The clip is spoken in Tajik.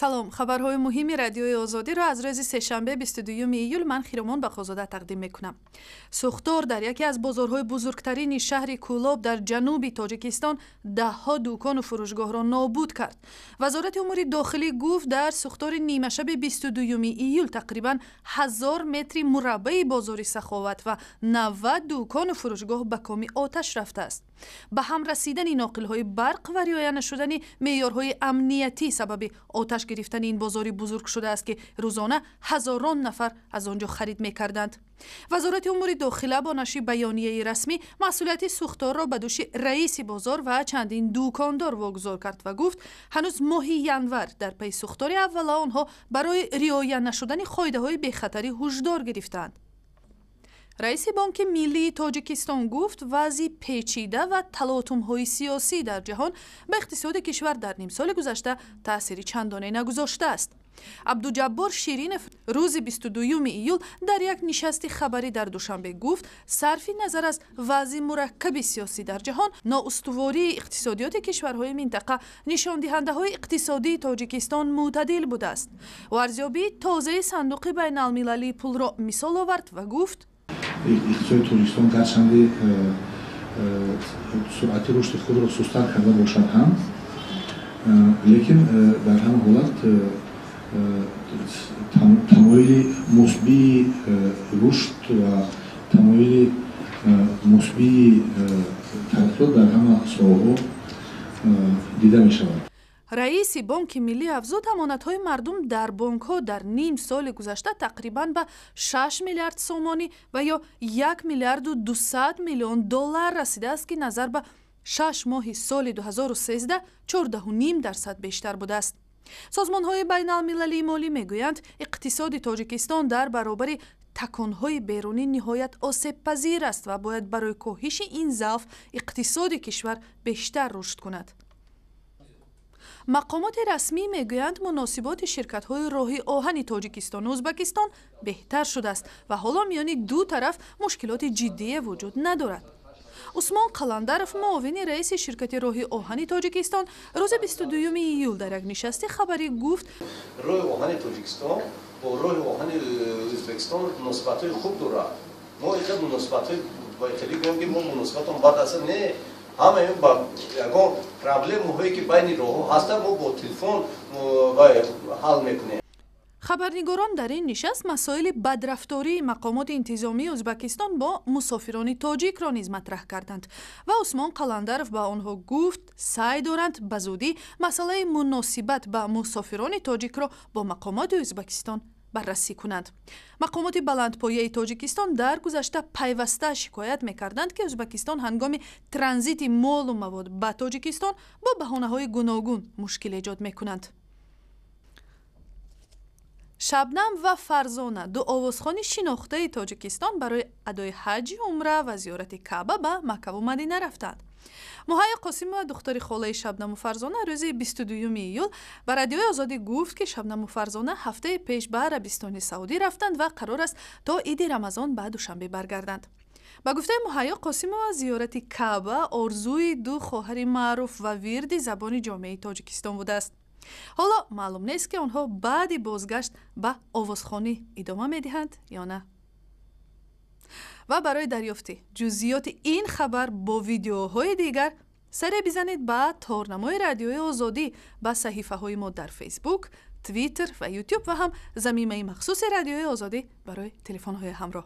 Салом, хабарҳои муҳими Радиои Озодиро аз рӯзи сешанбе, 22 июл, ман Хиромон Бақозода тақдим мекунам. Сӯхтор дар яке аз бозорҳои бузургтарини шаҳри Кӯлоб дар ҷануби Тоҷикистон даҳҳо дукону фурӯшгоҳро нобуд кард. Вазорати умури дохилӣ гуфт, дар сӯхтори нимашаби 22 июл тақрибан 1000 метри мураббаи бозори Саховат ва 90 дукону фурӯшгоҳ ба коми оташ рафтааст. Ба ҳам расидани ноқилҳои барқ ва риоя нашудани меъёрҳои амниятӣ сабаби оташ гирифтани ин бозори бузург шудааст, ки рӯзона ҳазорон нафар аз он ҷо харид мекарданд. Вазорати умури дохила бо нашри баёнияи расмӣ масъулияти сӯхторро ба дӯши раиси бозор ва чандин дукондор вогузор кард ва гуфт, ҳанӯз моҳи январ дар пайи сӯхтори аввала онҳо барои риоя нашудани қоидаҳои бехатарӣ ҳушдор гирифтаанд. Раиси Бонки Миллии Тоҷикистон гуфт, вазъи печида ва талотумҳои сиёсӣ дар ҷаҳон ба иқтисоди кишвар дар нимсоли гузашта таъсири чандоне нагузоштааст. Абдуҷаббор Ширинов рӯзи 22 июл дар як нишасти хабарӣ дар Душанбе гуфт, сарфи назар аз вазъи мураккаби сиёсӣ дар ҷаҳон, ноустувории иқтисодиёти кишварҳои минтақа, нишондиҳандаҳои иқтисодии Тоҷикистон мӯътадил будааст. Ӯ арзёбии тозаи Сандуқи байналмилалии пулро мисол овард ва гуфт: Иқтисоди Тоҷикистон гарчанде суръати рушди худро сусттар карда бошад ҳам, лекин дар ҳама ҳолат тамоили мусбии рушд ва тамоили мусбии тараққиёт дар ҳама соҳаҳо дида мешавад. Раиси Бонки Миллӣ афзуд, амонатҳои мардум дар бонкҳо дар ним соли гузашта тақрибан ба 6 миллиард сомонӣ ва ё 1 миллиарду 200 миллион доллар расидааст, ки назар ба 6 моҳи соли 2013 14,5% бештар будааст. Созмонҳои байналмилалии молӣ мегӯянд, иқтисоди Тоҷикистон дар баробари таконҳои берунӣ ниҳоят осебпазир аст ва бояд барои коҳиши ин заъф иқтисоди кишвар бештар рушд кунад. Мақомоти расмӣ мегӯянд, муносиботи ширкатҳои роҳи оҳани Тоҷикистону Ӯзбекистон беҳтар шудааст ва ҳоло миёни ду тараф мушкилоти ҷиддие вуҷуд надорад. Усмон Қаландаров, муовини раиси ширкати роҳи оҳани Тоҷикистон, рӯзи 22 июл дар як нишасти хабарӣ гуфт: Роҳи оҳани Тоҷикистон бо роҳи оҳани Ӯзбекистон муносибатҳои хуб дорад. Мо ика муносибатҳои хеле гӯем, ки мо муносибатон бад аст, не. Ҳамаи ба ягон проблемаҳое, ки байни роҳҳо ҳастанд, мо бо телефон ҳал мекунем. Хабарнигорон дар ин нишаст масоили бадрафтории мақомоти интизомии Ӯзбекистон бо мусофирони тоҷикро низ матраҳ карданд ва Усмон Қаландаров ба онҳо гуфт, саъй доранд ба зудӣ масъалаи муносибат ба мусофирони тоҷикро бо мақомоти Ӯзбекистон баррасӣ кунанд. Мақомоти баландпояи Тоҷикистон дар гузашта пайваста шикоят мекарданд, ки Ӯзбекистон ҳангоми транзити молу мавод ба Тоҷикистон бо баҳонаҳои гуногун мушкил эҷод мекунанд. Шабнам ва Фарзона, ду овозхони шинохтаи Тоҷикистон, барои адои ҳаҷи умра ва зиёрати Каъба ба Маккаву Мадина рафтанд. Муҳайё Қосимова, духтари холаи Шабнаму Фарзона, рӯзи 22 июл ба Радиои Озодӣ гуфт, ки Шабнаму Фарзона ҳафтаи пеш ба Арабистони Саудӣ рафтанд ва қарор аст то иди Рамазон ба Душанбе баргарданд. Ба гуфтаи Муҳайё Қосимова, зиёрати Каъба орзуи ду хоҳари маъруф ва вирди забони ҷомеаи Тоҷикистон будааст. Ҳоло маълум нест, ки онҳо баъди бозгашт ба овозхонӣ идома медиҳанд ё на. Ва барои дарёфти ҷузъиёти ин хабар бо видеоҳои дигар саре бизанед ба торнамои Радиои Озодӣ, ба саҳифаҳои мо дар Фейсбук, Твиттер ва Ютуб ва ҳам замимаи махсуси Радиои Озодӣ барои телефонҳои ҳамроҳ.